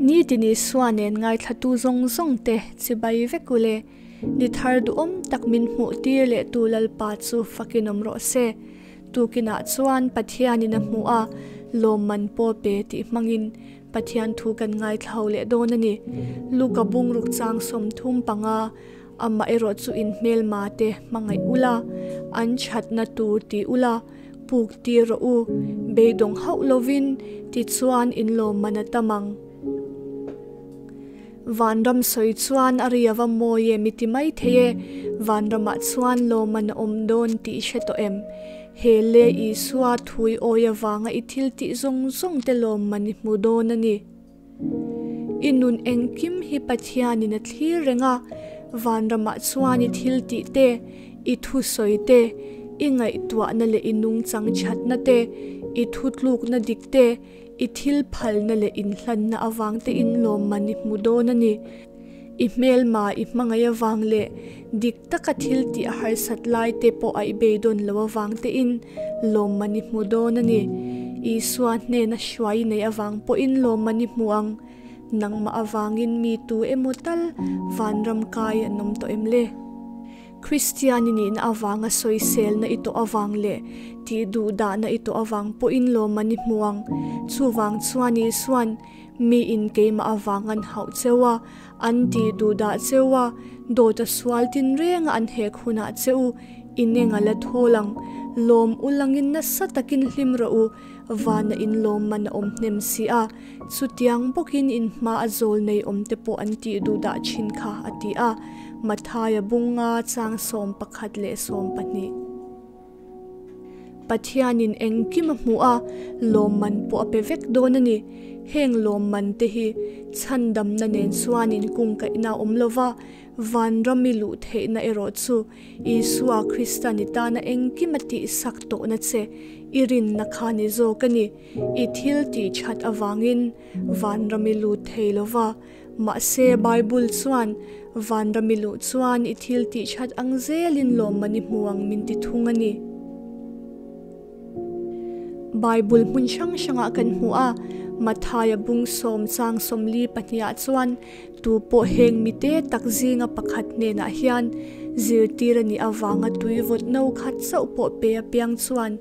Nitin Isua nen ngaithlatu zawng zawng te chibai vek ule. Ni thar duhawm tak min hmuh tir leh tu Lalpa chu fakin awm rawh se. Tukinah chuan Pathianin a hmuh a, lawmman pawh pe tih hmangin Pathian thu kan ngaithla ho leh dawn a ni. Luka bungruk chang 35, Amaherawh chu in hmelma te hmangaih ula, an thatna tur ti ula, puk tir rawh u, beidawng hauh lovin tichuan in lawmman a tam ang. Vanram sawi chuan a ri ava mawi em i ti mai thei e, vanramah chuan lawmman a awm dawn tih i hre tawh em? He le Isua thui awi avanga i thil tih zawng zawng te lawmman i hmu dawn a ni. I nun engkim hi Pathianin a thlir reng a, vanramah chuan i thil tih te, i thusawi te, i ngaihtuahna leh i nungchang thatna te, i thutlukna dik te, i thil phalna leh inhlanna avang te in lawmman i hmu dawn a ni. I hmelma i hmangaih avang leh dik taka thil tih a harsat lai te pawh a i beidawn lo avang te in lawmman i hmu dawn a ni. Isua hnena hruai i neih avang pawhin lawmman i hmu ang. Nangmah avangin mi tu emaw tal vanram kai an awm tawh em le? Kristian i nihna avanga sawiselna i tawh avang leh tih duhdahna i tawh avang pawhin lawmman i hmu ang. Chuvang chuan Isua'n miin keimah avang an hauh cheu a, an tih duhdah cheu a, dawt a sual tinrenga an hek hunah che u i neng a la thawl ang. Lawm u langin nasa takin hlim rawh u, vana in lawmman a awm hnem si a, chutiang bawkin in hma a zawl nei awm te pawh an tih duhdah thin kha, a ti a. Mathaia bunga chang 11 leh 12. Pathianin engkim a hmuh a, lawmman pawh a pe vek dawn a ni. Heng lawmman te hi chhandamna nen chuan inkungkaihna a awm lova, vanram i luh theihna erawh chu Isua Krista ni tana engkim a tihsak tawhna che i rinna kha ni zawk a ni. I thil tih that avangin vanram i lut thei lova, mahse Bible chuan vanram i luh chuan i thil tih that ang zelin lawmman i hmu ang min ti thung a ni. Bible hmun hrang hrangah kan hmu a, Mathaia bung 10 chang 42 ah chuan tu pawh heng mite tak zinga pakhat hnenah hian zirtir a nih avanga tui vawt no khat chauh pawh pe apiang chuan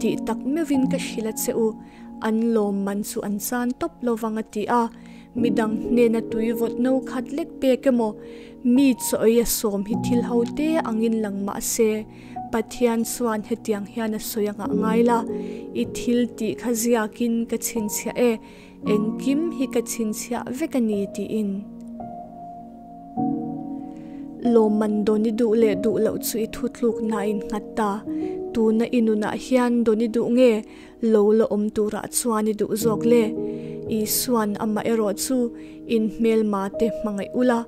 tih tak meuhin ka hrilh a che u, an lawmman chu an chan tawp lovang a ti a. Midang hnena tui vawt no khat lek pek emaw, mi chaw ei a sawm hi thil ho te angin lang mah se, Pathian chuan hetiang hian a sawi anga ngai la, I thil tih kha ziakin ka chhinchhiah e, engkim hi ka chhinchhiah vek a ni tiin. Lawmman dawn i duh leh duh loh chu i thutlukna a innghat ta. Tuna i nunah hian dawn i duh nge? Lo la awm turah chuan i duh zawk le. Isua'n amah erawh chu in hmelma te hmangaih ula,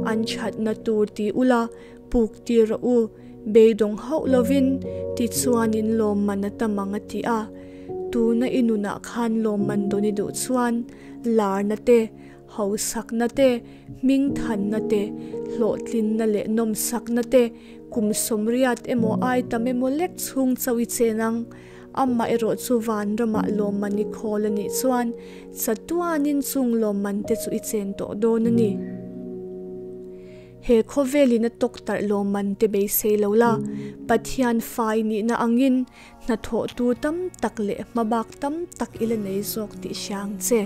an thatna tur ti ula, puk tir rawh u, beidawng hauh lovin tichuan in lawmman a tam ang a ti a. Tuna i nunah khan lawmman dawn i duh chuan larna te, hausakna te, hmingthanna te, hlawhtlinna leh nawmsakna te, kum 80 emaw ai tam emaw lek chhung chauh i chen ang. Amah erawh chu vanramah lawmman i khawl a nih chuan chatuanin chung lawmman te chu i chen tawh dawn a ni. He khawvelin a tawk tarh lawmman te beisei lo la, Pathian fai nihna angin hnathawh tur tam tak leh hmabak tam tak i la nei zawk tih hria ang che.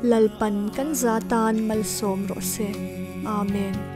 Lalpan kan za tan malsawm rawh se. Amen.